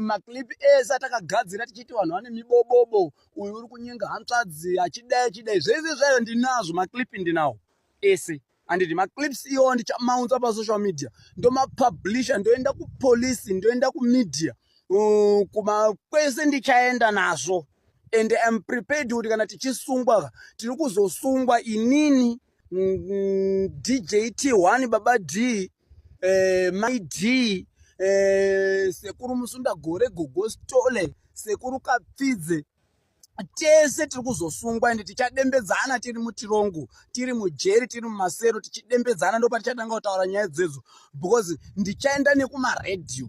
Maclip ese atakagadzira tichiti vanhu vane mibobobo, uyu uri kunyenga hanzvadzi achidai achidai, zvese zvayo ndinazvo, maclip ndinawo ese, handiti? Maclips iwawo ndichamaunza pasocial media, ndomapublisha, ndoenda kupolice, ndoenda kumedia, kuma kwese ndichaenda nazvo. And am prepared kuti kana tichisungwa, tiri kuzosungwa inini, DJ T1, Baba D, Mai D, Sekuru Musunda Gore, Gogo Stole, Sekuru Kapfidze, tese tiri kuzosungwa. Ende tichadembedzana tiri mutirongo, tiri mujeri, tiri mumasero, tichidembedzana. Ndo patichatanga kutaura nyaya dzedzo, because ndichaenda nekumaredhiyo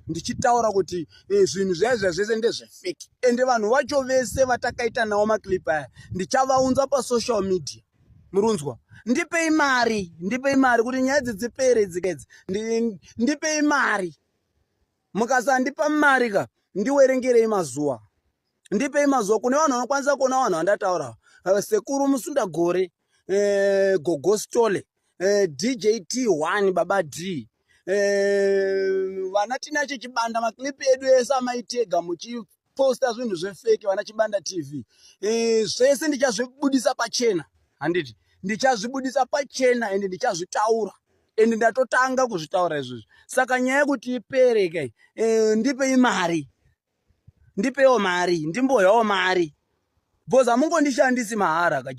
ndichitaura kuti zvinhu zvaya zviya zvese ndezvefake. Ende vanhu vacho vese vatakaita nawo maclip aya ndichavaunza pasocial media. Murunzwa, ndipei mari, ndipei mari kuti nyaya idzi dzipere dzikaidzi. Ndipei mari. Mukasandipa mari ka, ndiwerengerei mazuva, ndipei mazuva. Kune vanhu vanokwanisa kuona vanhu vandataura, Sekuru Musunda Gore, Gogo Stole, DJ T1, Baba D, vana Tinacho Chibanda, maclip edu ese amaitega muchiposta zvinhu zvefake, vana Chibanda TV, zvese ndichazvibudisa pachena, handiti? Ndichazvibudisa pachena ende ndichazvitaura, ende ndatotanga kuzvitaura izvozvi. Saka nyaya yekuti ipere kai, ndipei mari, ndipeiwo mari, ndimboyawo mari, because hamungondishandisi mahara ka.